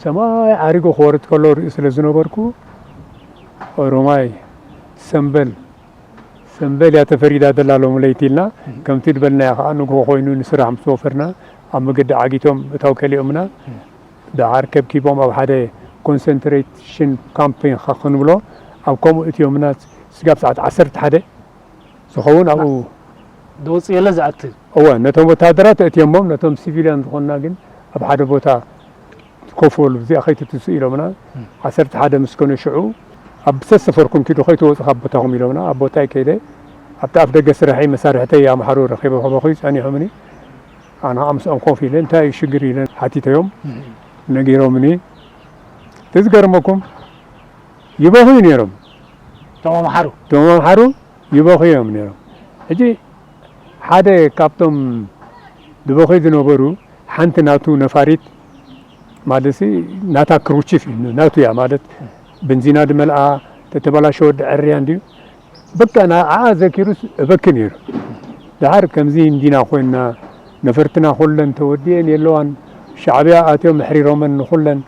ሰማይ ዓሪጉ ክወርድ ከሎ ርኢ ስለ ዝነበርኩ፣ ኦሮማይ ሰምበል ሰምበል እያ ተፈሪዳ ዘላ ሎሚ ለይቲ ኢልና፣ ከምቲ ዝበልናዮ ከዓ ንግሆ ኮይኑ ንስራሕ ምስ ወፈርና ኣብ መገዲ ዓጊቶም እታው ከሊኦምና። ደሓር ከብኪቦም ኣብ ሓደ ኮንሰንትሬሽን ካምፕ ኢኻ ክንብሎ ኣብ ከምኡ እትዮምና። ስጋብ ሰዓት ዓሰርተ ሓደ ዝኸውን ኣብኡ ደውፅእ የለ ዝኣት እወ ነቶም ወታደራት እትዮሞም፣ ነቶም ሲቪልያን ዝኾንና ግን ኣብ ሓደ ቦታ ኮፍ በሉ፣ እዚኣ ከይትትስኡ ኢሎምና። ዓሰርተ ሓደ ምስ ኮነ ሽዑ ኣብ ብሰሰፈርኩም ኪዱ ከይትወፁ ካብ ቦታኹም ኢሎምና። ኣብ ቦታይ ከይደ ኣብቲ ኣፍ ደገ ስራሐይ መሳርሕተይ ኣምሓሩ ረኺበ ከበኹ ጸኒሖምኒ። ኣነ ከዓ ምስኦም ኮፍ ኢለ እንታይ እዩ ሽግር ኢለ ሓቲተዮም፣ ነጊሮምኒ። እቲ ዝገርመኩም ይበኽዩ ነይሮም። እቶም ኣምሓሩ እቶም ኣምሓሩ ይበኽዩ እዮም ነይሮም። ሕጂ ሓደ ካብቶም ዝበኽዩ ዝነበሩ ሓንቲ ናቱ ነፋሪት ማለትሲ ናታ ክሩቺፍ እዩ ናቱ እያ ማለት በንዚና ድመልኣ ተተበላሸወ ድዐርያ እንድዩ በቃ ንዓ ዘኪሩስ እበኪ ነይሩ። ደሓር ከምዚ እንዲና ኮይንና ነፈርትና ኩለን ተወዲኤን የለዋን ሻዕብያ ኣትዮም ኣሕሪሮመን ንኩለን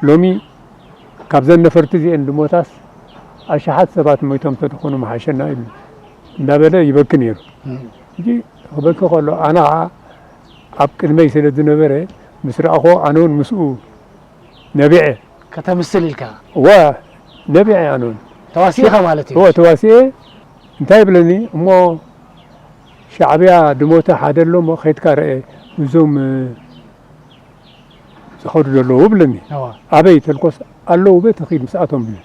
ሎሚ ካብዘን ነፈርቲ እዚኤን ድሞታስ ኣሽሓት ሰባት ሞይቶም ተድኾኑ ምሓሸና ኢሉ እንዳበለ ይበኪ ነይሩ። ሕጂ ክበኪ ከሎ ኣነ ከዓ ኣብ ቅድመይ ስለ ዝነበረ ምስ ረኣኹዎ ኣነ እውን ምስኡ ነቢዐ። ከተምስል ኢልካ እወ ነቢዐ ኣነ እውን ተዋሲእኻ ማለት እዩ። እወ ተዋሲኤ እንታይ ይብለኒ እሞ ሻዕብያ ድሞተ ሓደ ኣሎ እሞ ከይድካ ረአ እዞም ዝኸዱ ዘለዉ ብለኒ። እዋ ኣበይ ተልኮስ ኣለዉ በቲ ኺድ ምስኣቶም ብለ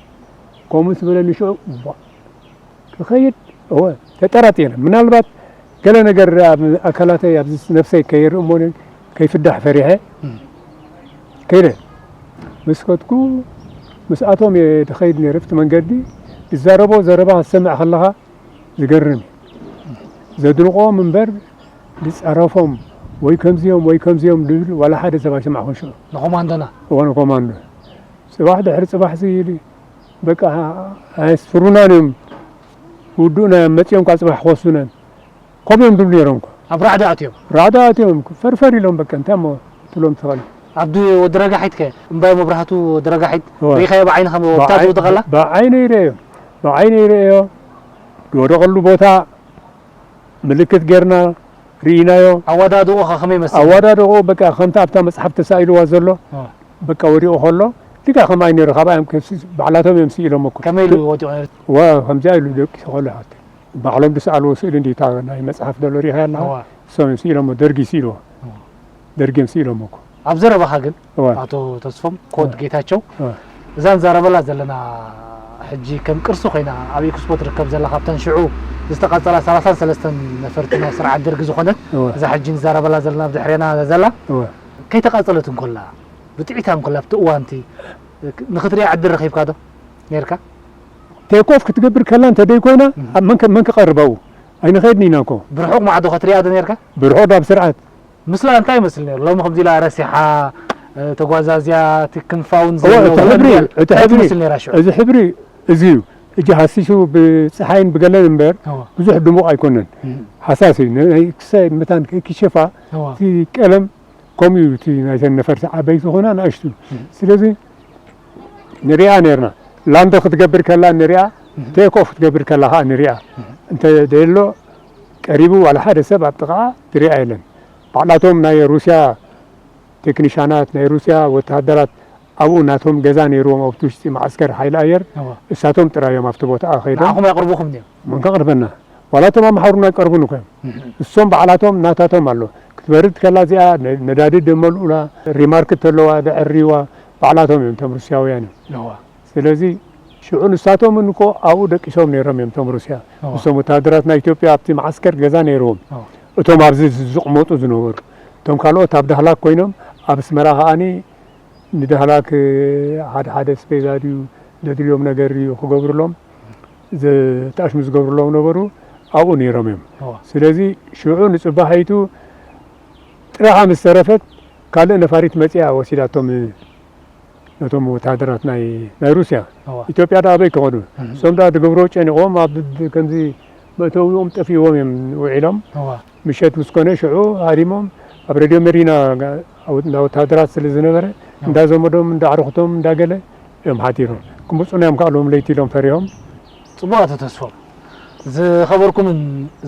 ከምኡ ዝበለኒ ሽዑ ቧ ክኸይድ እወ ተጠራጢረ ምናልባት ገለ ነገር ኣብ ኣካላተይ ኣብ ነፍሰይ ከይርኢ እሞ ከይፍዳሕ ፈሪሐ ከይደ ምስ ከድኩ ምስኣቶም እየ ዝኸይድ ነይረ ኣብቲ መንገዲ ዝዛረቦ ዘረባ ክትሰምዕ ከለኻ ዝገርም እዩ ዘድንቖም እምበር ዝፀረፎም ወይ ከምዚኦም ወይ ከምዚኦም ዝብል ዋላ ሓደ ሰብ ኣይሰማዕኹን ሽዑ ንኮማንዶና እዋን ኮማንዶ ፅባሕ ድሕሪ ፅባሕ ሲ ኢሉ በቃ ኣየስፍሩናን እዮም ውዱእና እዮም መፂኦም ካብ ፅባሕ ክወስዱናን ከምኡ እዮም ዝብሉ ነይሮም እኮ ኣብ ራዕዲ ኣትዮም ራዕዲ ኣትዮም ፈርፈር ኢሎም በቃ እንታይ እሞ ትብሎም ትኽእል ኣብዲ ወዲ ረጋሒት ከ እምባይ መብራህቱ ወዲ ረጋሒት እወ። ሪኢኻዮ ብዓይንኻ ወታደር ተቐላ ብዓይነይ ርእዮ ብዓይነይ ርእዮ ዝወደቐሉ ቦታ ምልክት ጌርና ርኢናዮ ኣወዳድቑ ከ ከመይ መስል ኣወዳድቑ በቃ ከምቲ ኣብታ መፅሓፍ ተሳኢልዋ ዘሎ እወ። በቃ ወዲቑ ከሎ ዲጋ ከም ኣይነሩ ካብኣ እዮም ከፍሲ ባዕላቶም እዮም ስኢሎም እኮ ከመይ ኢሉ ወዲቑ ነይሩ ዋ ከምዚኣ ኢሉ ደቂሱ ከሎ ሓወተይ ባዕሎም ዝሰኣልዎ ስእሊ እንዲ እታ ናይ መፅሓፍ ዘሎ ሪኢኻ ኣለኻ እወ። እሶም እዮም ስኢሎሞ ደርጊ ስኢልዎ ደርጊ እዮም ስኢሎሞ እኮ ኣብ ዘረባኻ ግን እዋ ኣቶ ተስፎም ኮት ጌታቸው እዋ እዛ ንዛረበላ ዘለና ሕጂ ከም ቅርሲ ኮይና ኣብ ኤክስፖ ትርከብ ዘላ ካብተን ሽዑ ዝተቐጸላ ሰላሳን ሰለስተን ነፈርቲ ናይ ስርዓት ደርጊ ዝኾነት እዋ እዛ ሕጂ ንዛረበላ ዘለና ብድሕሬና ዘላ እዋ ከይተቓጸለት እንኮላ ብጥዒታ እንኮላ ኣብቲ እዋንቲ ንክትሪኣ ዕድል ረኺብካ ዶ ነርካ? ቴኮፍ ክትገብር ከላ እንተደይ ኮይና ኣብ መን ከ- መን ክቐርበው ኣይንኸይድን ኢና እኮ ብርሑቕ ማዕዶ ከትሪኣ ዶ ነርካ? ብርሑቕ ዳብ ስርዓት ምስላ እንታይ ይመስል ነይሩ? ሎሚ ከምዚ ኢላ ረሲሓ ተጓዛዝያ እቲ ክንፋውን እወ፣ እቲ ሕብሪ እቲ ሕብሪ ይመስል ነራ ሽዑ እዚ ሕብሪ እዚ እዩ እጂ ሃሲሱ ብፀሓይን ብገለን እምበር እወ። ብዙሕ ድሙቕ ኣይኮነን እም። ሃሳስ እዩ ነ- ናይ ክሳይ መታን ከይክሸፋ እወ። እቲ ቀለም ከምኡ እዩ እቲ ናይተን ነፈርቲ ዓበይቲ ዝኾና ንኣሽቱ ስለዚ ንሪኣ ነርና ላንዶ ክትገብር ከላ ንሪኣ ቴኮፍ ክትገብር ከላ ከዓ ንሪኣ እንተ ደሎ ቀሪቡ ዋላ ሓደ ሰብ ኣብ ጥቓ ትሪኣ የለን ባዕላቶም ናይ ሩስያ ቴክኒሻናት ናይ ሩስያ ወተሃደራት ኣብኡ ናቶም ገዛ ነይርዎም ኣብቲ ውሽጢ ማዓስከር ሓይሊ ኣየር እዋ። እሳቶም ጥራዮም ኣብቲ ቦታ ከይዶም ንዓኹም የቕርቡኹም ድዮም? መን ከቕርበና ዋላ እቶም ኣምሓሩና ይቀርቡን እኮ እዮም እሶም ባዕላቶም ናታቶም ኣሎ ክትበርድ ከላ እዚኣ ነ- ነዳዲ ደመልኡላ ሪማርክ ተለዋ ደዕሪዋ ባዕላቶም እዮም እቶም ሩስያውያን እዮም እዋ። ስለዚ ሽዑ ንሳቶም እኮ ኣብኡ ደቂሶም ነይሮም እዮም፣ እቶም ሩስያ። ምስቶም ወታደራት ናይ ኢትዮጵያ ኣብቲ መዓስከር ገዛ ነይርዎም። እቶም ኣብዚ ዝቕመጡ ዝነበሩ። እቶም ካልኦት ኣብ ዳህላክ ኮይኖም ኣብ ኣስመራ ከኣኒ ንዳህላክ ሓደ ሓደ ስፔዛ ድዩ ዘድልዮም ነገር እዩ ክገብሩሎም፣ ዘተኣሽሙ ዝገብሩሎም ነበሩ። ኣብኡ ነይሮም እዮም። ስለዚ ሽዑ ንጽባሒቱ ጥራሓ ምስ ተረፈት ካልእ ነፋሪት መጺኣ ወሲዳቶም ነቶም ወታደራት ናይ ናይ ሩስያ። ኢትዮጵያ ደኣ ኣበይ ክኸዱ? እሶም ደኣ ዝገብርዎ ጨኒቖም ኣብ ከምዚ መእተዊኦም ጠፊእዎም እዮም ውዒሎም። ምሸት ምስ ኮነ ሽዑ ሃዲሞም ኣብ ሬድዮ መዲና እንዳ ወታደራት ስለ ዝነበረ እንዳዘመዶም እንዳዕርኽቶም እንዳገለ እዮም ሓዲሮም። ክምፁና እዮም ከኣልዎም ለይቲ ኢሎም ፈሪሆም። ጽቡቕ ኣቶ ተስፎም፣ ዝኸበርኩምን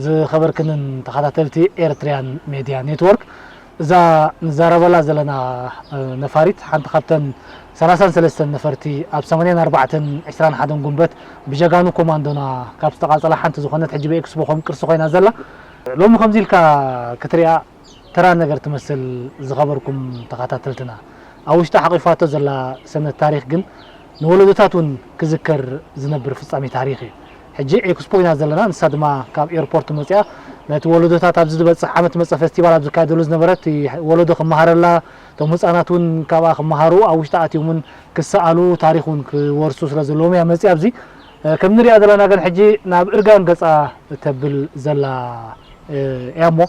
ዝኸበርክንን ተኸታተልቲ ኤርትርያን ሜድያ ኔትወርክ፣ እዛ ንዛረበላ ዘለና ነፋሪት ሓንቲ ካብተን ሰላሳን ሰለስተን ነፈርቲ ኣብ ሰማንያን ኣርባዕተን ዕስራን ሓደን ጉንበት ብጀጋኑ ኮማንዶና ካብ ዝተቓጸላ ሓንቲ ዝኾነት ሕጂ ብኤክስፖ ከም ቅርሲ ኮይና ዘላ ሎሚ ከምዚ ኢልካ ክትሪኣ ተራ ነገር ትመስል። ዝኸበርኩም ተኸታተልትና፣ ኣብ ውሽጣ ሓቒፋቶ ዘላ ሰነድ ታሪኽ ግን ንወለዶታት እውን ክዝከር ዝነብር ፍጻሜ ታሪኽ እዩ። ሕጂ ኤክስፖ ኢና ዘለና፣ ንሳ ድማ ካብ ኤርፖርት መጺኣ ነቲ ወለዶታት ኣብዚ ዝበጽሕ ዓመት መጸ ፈስቲቫል ኣብ ዝካየደሉ ዝነበረ እቲ ወለዶ ክመሃረላ፣ እቶም ህጻናት እውን ካብኣ ክመሃሩ ኣብ ውሽጢ ኣትዮም እውን ክሰኣሉ ታሪኽ እውን ክወርሱ ስለ ዘለዎም እያ መጺኣ ኣብዚ። ከም ንሪኣ ዘለና ግን ሕጂ ናብ እርጋን ገጻ እተብል ዘላ እያ እሞ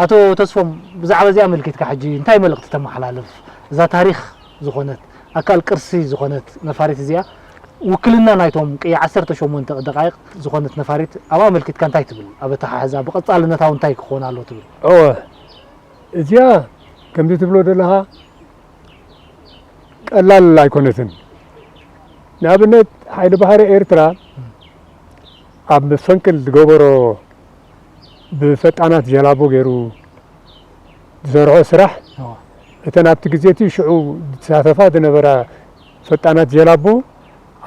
ኣቶ ተስፎም ብዛዕባ እዚኣ ኣመልኪትካ ሕጂ እንታይ መልእኽቲ ተመሓላልፍ? እዛ ታሪኽ ዝኾነት ኣካል ቅርሲ ዝኾነት ነፋሪት እዚኣ ውክልና ናይቶም ቅያ ዓሰርተ ሸሞንተ ደቃይቕ ዝኾነት ነፋሪት ኣብኣ ኣመልኪትካ እንታይ ትብል? ኣብ ኣተሓሕዛ ብቐጻልነታዊ እንታይ ክኾን ኣሎ ትብል? እወ እዚኣ ከምዚ ትብሎ ዘለኻ ቀላል ኣይኮነትን። ንኣብነት ሓይሊ ባሕሪ ኤርትራ ኣብ ፈንቅል ዝገበሮ ብፈጣናት ጀላቦ ገይሩ ዝሰርሖ ስራሕ እተን ኣብቲ ግዜ እቲ ሽዑ ዝሳተፋ ዝነበራ ፈጣናት ጀላቦ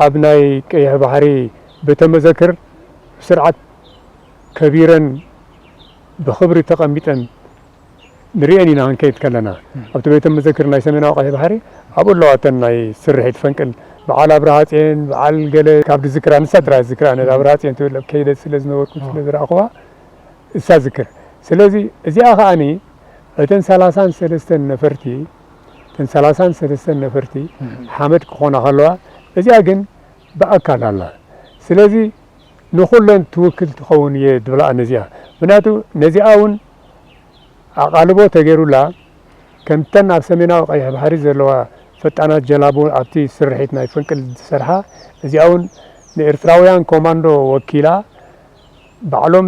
ኣብ ናይ ቀይሕ ባሕሪ ቤተ መዘክር ብስርዓት ከቢረን ብኽብሪ ተቐሚጠን ንርእየን ኢና ክንከይድ ከለና ኣብቲ ቤተ መዘክር ናይ ሰሜናዊ ቀይሕ ባሕሪ ኣብኡ ኣለዋ እተን ናይ ስርሒት ፈንቅል በዓል ኣብርሃ ጽዮን በዓል ገለ ካብ ዝዝክራ ንሳ ጥራይ ዝዝክራ ነዛ ኣብርሃ ጽዮን ትብል ከይደ ስለ ዝነበርኩ ስለ ዝረኣኽዋ እሳ ዝክር ስለዚ እዚኣ ከኣኒ እተን ሰላሳን ሰለስተን ነፈርቲ እተን ሰላሳን ሰለስተን ነፈርቲ ሓመድ ክኾና ከለዋ እዚኣ ግን ብኣካል ኣላ ስለዚ ንኹለን ትውክል ትኸውን እየ ዝብላ ነዚኣ ምክንያቱ ነዚኣ እውን ኣቓልቦ ተገይሩላ ከምተን ኣብ ሰሜናዊ ቀይሕ ባሕሪ ዘለዋ ፈጣናት ጀላቡ ኣብቲ ስርሒት ናይ ፈንቅል ዝሰርሓ እዚኣ እውን ንኤርትራውያን ኮማንዶ ወኪላ ባዕሎም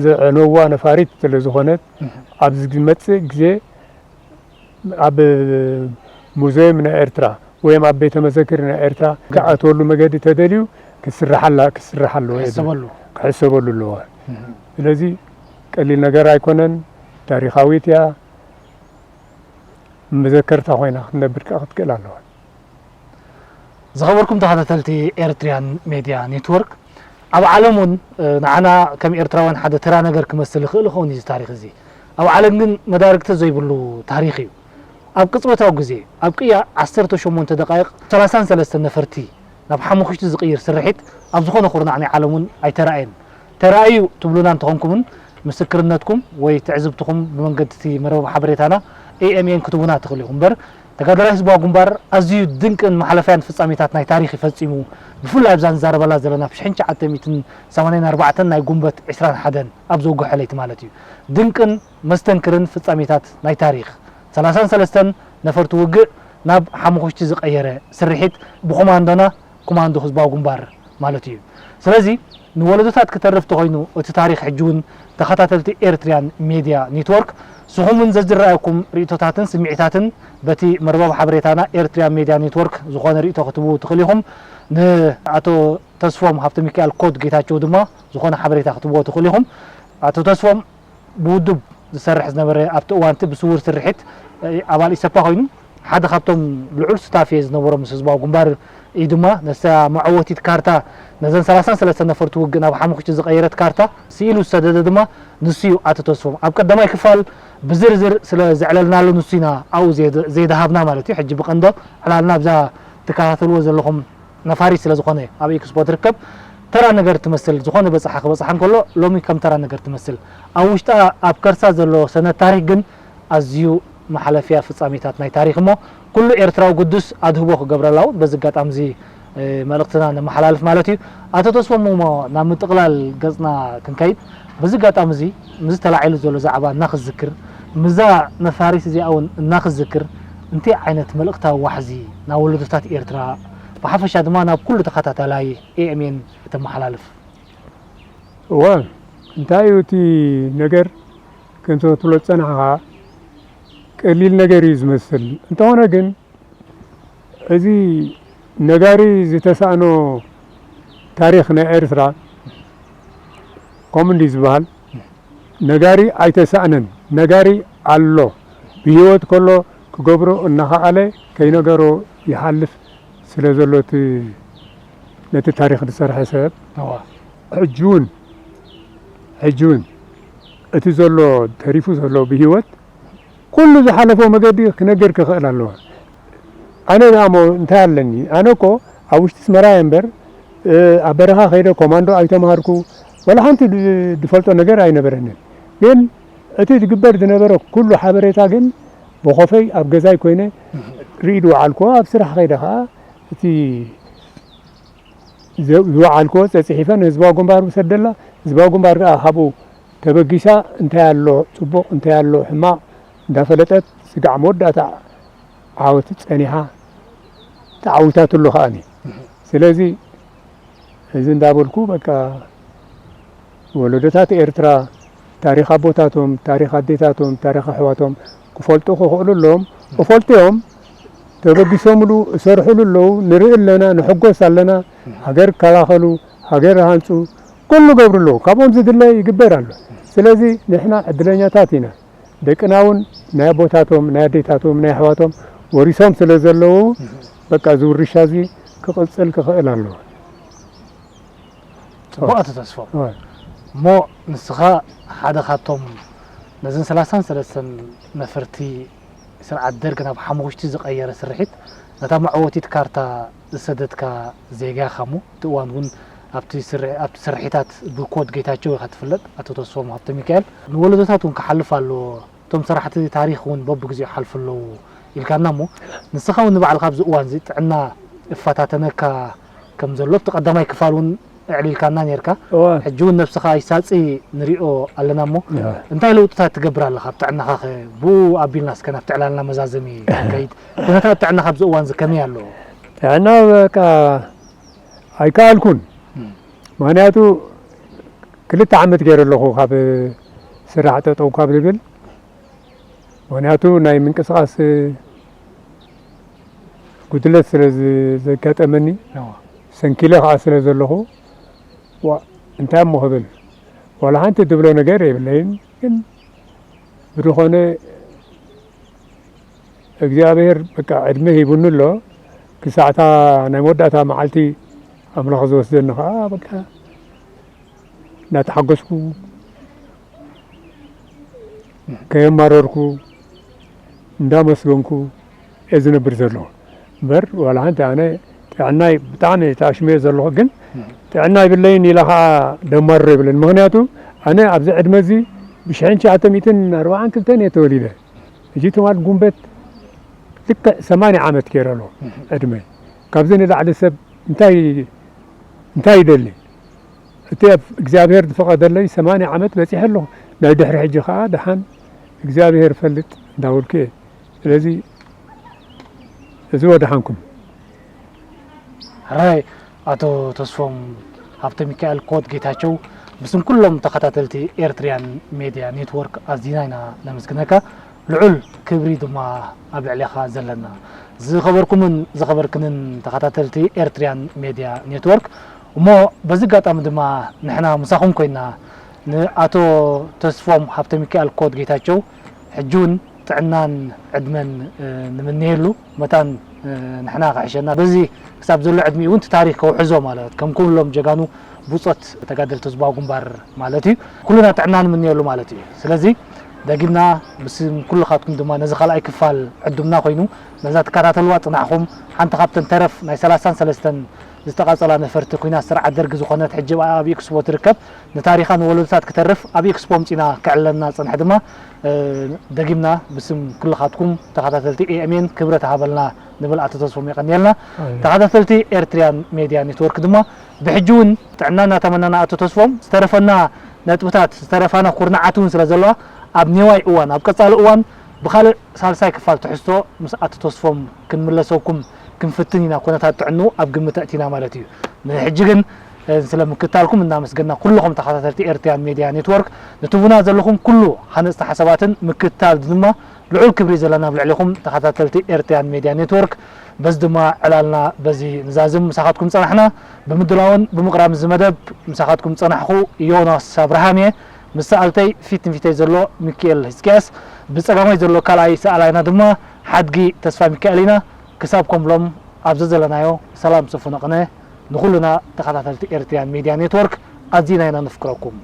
ዘዕነዋ ነፋሪት ስለ ዝኾነት ኣብዚ ዝመፅእ ግዜ ኣብ ሙዚየም ናይ ኤርትራ ወይም ኣብ ቤተ መዘክር ናይ ኤርትራ ክኣተወሉ መገዲ ተደልዩ ክስርሓላ ክስርሓ ኣለዎ ክሕሰበሉ ኣለዎ ስለዚ ቀሊል ነገር ኣይኮነን ታሪኻዊት እያ መዘከርታ ኮይና ክትነብር ከዓ ክትክእል ኣለዋ ዝኸበርኩም ተኸታተልቲ ኤርትሪያን ሜድያ ኔትወርክ ኣብ ዓለም እውን ንዓና ከም ኤርትራውያን ሓደ ተራ ነገር ክመስል ይኽእል ይኸውን እዚ ታሪክ እዚ ኣብ ዓለም ግን መዳርግቲ ዘይብሉ ታሪክ እዩ ኣብ ቅጽበታዊ ግዜ ኣብ ቅያ ዓሰርተ ሸሞንተ ደቃይቕ ሰላሳን ሰለስተን ነፈርቲ ናብ ሓሙኽሽቲ ዝቕይር ስርሒት ኣብ ዝኾነ ኩርናዕ ናይ ዓለም እውን ኣይተራእየን ተራእዩ ትብሉና እንተኾንኩምን ምስክርነትኩም ወይ ትዕዝብትኹም ብመንገዲ እቲ መርበብ ሓበሬታና ኤኤምኤን ክትቡና ትኽእሉ ኢኹም እምበር ተጋዳላይ ህዝባዊ ግንባር ኣዝዩ ድንቅን መሓለፍያን ፍጻሜታት ናይ ታሪኽ እዩ ፈጺሙ ብፍላይ ኣብዛ ንዛረበላ ዘለና ብ ሽሕን ትሽዓተ ሚእትን ሰማንያን ኣርባዕተን ናይ ጉንበት ዕስራን ሓደን ኣብ ዘውግሐ ለይቲ ማለት እዩ ድንቅን መስተንክርን ፍጻሜታት ናይ ታሪኽ ሰላሳን ሰለስተን ነፈርቲ ውግእ ናብ ሓሙኽሽቲ ዝቐየረ ስርሒት ብኮማንዶና ኮማንዶ ህዝባዊ ግንባር ማለት እዩ። ስለዚ ንወለዶታት ክተርፍ ተኾይኑ እቲ ታሪኽ ሕጂ እውን ተኸታተልቲ ኤርትሪያን ሜድያ ኔትወርክ ስኹምን ዘዝረኣየኩም ርእቶታትን ስምዒታትን በቲ መርበብ ሓበሬታና ኤርትሪያን ሜድያ ኔትወርክ ዝኾነ ርእቶ ክትህቡ ትኽእሉ ኢኹም። ንኣቶ ተስፎም ሃብተሚካኤል ኮድ ጌታቸው ድማ ዝኾነ ሓበሬታ ክትህብዎ ትኽእሉ ኢኹም። ኣቶ ተስፎም ብውዱብ ዝሰርሕ ዝነበረ ኣብቲ እዋንቲ ብስውር ስርሒት ኣባል ኢሰፓ ኮይኑ ሓደ ካብቶም ልዑል ስታፌ ዝነበሮ ምስ ህዝባዊ ግንባር እዩ ድማ ነሳ መዐወቲት ካርታ ነዘን ሰላሳን ሰለስተን ነፈርቲ ውግእ ናብ ሓሙኽሽቲ ዝቐየረት ካርታ ስኢሉ ዝሰደደ ድማ ንሱ እዩ ኣቶ ተስፎም ኣብ ቀዳማይ ክፋል ብዝርዝር ስለ ዘዕለልናሉ ንሱ ኢና ኣብኡ ዘይደሃብና ማለት እዩ ሕጂ ብቐንዶ ዕላልና ብዛ ትከታተልዎ ዘለኹም ነፋሪት ስለ ዝኾነ ኣብ ኤክስፖ ትርከብ። ተራ ነገር ትመስል፣ ዝኾነ በጻሓ ክበጽሓ እንከሎ ሎሚ ከም ተራ ነገር ትመስል። ኣብ ውሽጣ ኣብ ከርሳ ዘሎ ሰነድ ታሪኽ ግን ኣዝዩ መሓለፍያ ፍጻሜታት ናይ ታሪኽ እሞ ኩሉ ኤርትራዊ ግዱስ ኣድህቦ ክገብረላ እውን በዚ ኣጋጣሚ እዚ መልእኽትና ነመሓላልፍ ማለት እዩ። ኣቶ ተስፎም እሞ ናብ ምጥቕላል ገጽና ክንከይድ በዚ ኣጋጣሚ እዚ ምስዚ ተላዒሉ ዘሎ ዛዕባ እናክዝክር ምስዛ ነፋሪት እዚኣ እውን እናክዝክር እንታይ ዓይነት መልእኽታዊ ዋሕዚ ናብ ወለዶታት ኤርትራ ብሓፈሻ ድማ ናብ ኩሉ ተኸታታላይ ኤኤምኤን እተመሓላልፍ? እወ እንታይ እዩ እቲ ነገር ከምቲ ትብሎ ዝጸናሕኻ ቀሊል ነገር እዩ ዝመስል እንተኾነ ግን እዚ ነጋሪ ዝተሳእኖ ታሪኽ ናይ ኤርትራ ከምኡ እንዲ ዝበሃል ነጋሪ ኣይተሳእነን ነጋሪ ኣሎ ብህይወት ከሎ ክገብሮ እናኸኣለ ከይነገሮ ይሓልፍ ስለ ዘሎ እቲ ነቲ ታሪኽ ዝሰርሐ ሰብ ሕጂ እውን ሕጂ እውን እቲ ዘሎ ተሪፉ ዘሎ ብህይወት ኩሉ ዝሓለፎ መገዲ ክነግር ክኽእል ኣለዎ። ኣነ ደኣ እሞ እንታይ ኣለኒ? ኣነ እኮ ኣብ ውሽጢ ኣስመራ እየ እምበር ኣብ በረኻ ከይደ ኮማንዶ ኣይተምሃርኩ ወላ ሓንቲ ዝፈልጦ ነገር ኣይነበረንን። ግን እቲ ዝግበር ዝነበረ ኩሉ ሓበሬታ ግን ብኾፈይ ኣብ ገዛይ ኮይነ ርኢ ዝወዓልኩዎ ኣብ ስራሕ ከይደ ከዓ እቲ ዝወዓልክዎ ጸጽሒፈ ንህዝባዊ ግንባር ውሰደላ። ህዝባዊ ግንባር ከኣ ካብኡ ተበጊሳ እንታይ ኣሎ ጽቡቕ እንታይ ኣሎ ሕማቕ እንዳፈለጠት ስጋዕ መወዳእታ ዓወት ጸኒሓ ተዓዊታትሉ ከኣኒ። ስለዚ እዚ እንዳበልኩ በቃ ወለዶታት ኤርትራ ታሪኽ ኣቦታቶም፣ ታሪኽ ኣዴታቶም፣ ታሪኽ ኣሕዋቶም ክፈልጡ ክኽእሉ ኣለዎም። እፈልጡ እዮም። ተበጊሶምሉ እሰርሕሉ ኣለዉ። ንርኢ ኣለና፣ ንሕጎስ ኣለና። ሃገር ይከላኸሉ፣ ሃገር ይሃንጹ፣ ኩሉ ይገብሩ ኣለዉ። ካብኦም ዝድለ ይግበር ኣሎ። ስለዚ ንሕና ዕድለኛታት ኢና። ደቅና እውን ናይ ኣቦታቶም፣ ናይ ኣዴታቶም፣ ናይ ኣሕዋቶም ወሪሶም ስለ ዘለዉ በቃ እዚ ውርሻ እዚ ክቕጽል ክኽእል ኣለዎ። ጽቡቕ ኣቶ ተስፎም። እሞ ንስኻ ሓደ ካብቶም ነዘን ሰላሳን ሰለስተን ነፈርቲ ስርዓት ደርግ ናብ ሓሙኽሽቲ ዝቐየረ ስርሒት ነታ መዕወቲት ካርታ ዝሰደድካ ዜጋ ኢኻ እሞ እቲ እዋን እውን ኣብቲ ስርሒታት ብኮድ ጌታቸው ኢኻ ትፍለጥ ኣቶ ተስፎም ሃብተሚካኤል ንወለዶታት እውን ክሓልፍ ኣለዎ። እቶም ሰራሕቲ ታሪኽ እውን በብግዚኡ ይሓልፉ ኣለዉ ኢልካና እሞ ንስኻ እውን ንባዕልኻ ኣብዚ እዋን እዚ ጥዕና እፈታተነካ ከም ዘሎ ኣብቲ ቀዳማይ ክፋል እውን ኣዕሊልካና ነርካ። ሕጂ እውን ነብስኻ ኣይሳጺ ንሪኦ ኣለና እሞ እንታይ ለውጥታት ትገብር ኣለኻ ኣብ ጥዕናኻ ከ ብኡ ኣቢልና እስከ ናብቲ ዕላልና መዛዘሚ ከይድ ኩነታት ጥዕናኻ ኣብዚ እዋን እዚ ከመይ ኣሎ? ጥዕና በቃ ኣይከኣልኩን ምኽንያቱ ክልተ ዓመት ገይረ ኣለኹ ካብ ስራሕ ጠጠው ካብ ዝብል ምኽንያቱ ናይ ምንቅስቃስ ጉድለት ስለ ዘጋጠመኒ ሰንኪለ ከዓ ስለ ዘለኹ እንታይ እሞ ክብል ዋላ ሓንቲ ዝብሎ ነገር የብለይን ግን ብዝኾነ እግዚኣብሔር በቃ ዕድመ ሂቡኒ ኣሎ ክሳዕታ ናይ መወዳእታ መዓልቲ ኣምላኽ ዝወስደኒ ከዓ በቃ እናተሓገስኩ ከየማረርኩ እንዳመስገንኩ እየ ዝነብር ዘለኹ እምበር ዋላ ሓንቲ ኣነ ጥዕናይ ብጣዕሚ ተኣሽመዮ ዘለኹ ግን ጥዕና ይብለይን ኢለ ከዓ ደማርሮ ይብለን ምክንያቱ ኣነ ኣብዚ ዕድመ እዚ ብሽሕን ትሽዓተ ሚእትን ኣርባዓን ክልተን እየ ተወሊደ ሕጂ ትማል ጉንበት ልክዕ ሰማንያ ዓመት ገይረ ኣሎ ዕድመይ ካብዚ ንላዕሊ ሰብ እንታይ እንታይ ይደሊ እቲ እግዚኣብሔር ዝፈቐደለይ ሰማንያ ዓመት በፂሐ ኣለኹ ናይ ድሕሪ ሕጂ ከዓ ደሓን እግዚኣብሔር ፈልጥ እንዳበልኩ እየ ስለዚ እዚ ወደሓንኩም ሕራይ ኣቶ ተስፎም ሃብተሚካኤል ኮት ጌታቸው ብስም ኩሎም ተኸታተልቲ ኤርትርያን ሜድያ ኔትወርክ ኣዚና ኢና ነመስግነካ ልዑል ክብሪ ድማ ኣብ ልዕሌኻ ዘለና ዝኸበርኩምን ዝኸበርክንን ተኸታተልቲ ኤርትርያን ሜድያ ኔትወርክ እሞ በዚ ኣጋጣሚ ድማ ንሕና ምሳኹም ኮይና ንኣቶ ተስፎም ሃብተሚካኤል ኮት ጌታቸው ሕጂ እውን ጥዕናን ዕድመን ንምነየሉ መታን ንሕና ክሕሸና በዚ ክሳብ ዘሎ ዕድሚኡ እውን እቲ ታሪክ ከውሕዞ ማለት ከም ኩሎም ጀጋኑ ብጾት ተጋደልቲ ህዝባዊ ግንባር ማለት እዩ ኩልና ጥዕና ንምነየሉ ማለት እዩ ስለዚ ደጊምና ብስም ኩልኻትኩም ድማ ነዚ ካልኣይ ክፋል ዕዱምና ኮይኑ ነዛ ትከታተልዋ ጽናሕኹም ሓንቲ ካብተን ተረፍ ናይ ሰላሳን ሰለስተን ዝተቓጸላ ነፈርቲ ኲናት ስርዓት ደርጊ ዝኾነት ሕጂ ኣብ ኤክስፖ ትርከብ። ንታሪኻ ንወለዶታት ክተርፍ ኣብ ኤክስፖ ኣምጺና ከዕልለና ዝጸንሐ ድማ፣ እ፣ ደጊምና ብስም ኩልኻትኩም ተኸታተልቲ ኤ ኤም ኤን ክብረት ሃበልና ንብል ኣቶ ተስፎም፣ የቐንየልና። ኣሜን። ተኸታተልቲ ኤርትሪያን ሜድያ ኔትወርክ ድማ ብሕጂ እውን ጥዕና እናተመነና ኣቶ ተስፎም ዝተረፈና ነጥብታት ዝተረፋና ኩርናዓት እውን ስለ ዘለዋ ኣብ ኔዋይ እዋን ኣብ ቀጻሊ እዋን ብኻልእ ሳልሳይ ክፋል ትሕዝቶ ምስ ኣቶ ተስፎም ክንምለሰኩም ክንፍትን ኢና። ኩነታት ጥዕንኡ ኣብ ግምት ኣእቲና ማለት እዩ። ንሕጂ ግን፣ እ፣ ስለ ምክታልኩም እናመስገና ኩልኹም ተኸታተልቲ ኤርትሪያን ሜድያ ኔትወርክ ንትቡና ዘለኹም ኩሉ ሃነፅቲ ሓሳባትን ምክታል ድማ ልዑል ክብሪ ዘለና ኣብ ልዕሊኹም ተኸታተልቲ ኤርትሪያን ሜድያ ኔትወርክ። በዚ ድማ ዕላልና በዚ ንዛዝም ምሳኻትኩም ጸናሕና። ብምድላውን ብምቕራብ እዚ መደብ ምሳኻትኩም ጸናሕኹ ዮናስ ኣብርሃም እየ። ምስ ሰኣልተይ ፊት ንፊተይ ዘሎ ሚካኤል ህዝቅያስ፣ ብጸጋማይ ዘሎ ካልኣይ ሰኣላይና ድማ ሓድጊ ተስፋ ሚካኤል ኢና። ክሳብ ከምሎም ኣብ ዘዘለናዮ ሰላም ሰፉን ኣቕነ። ንኹልና ተኸታተልቲ ኤርትሪያን ሜድያ ኔትወርክ ኣዚና ኢና ነፍቅረኩም።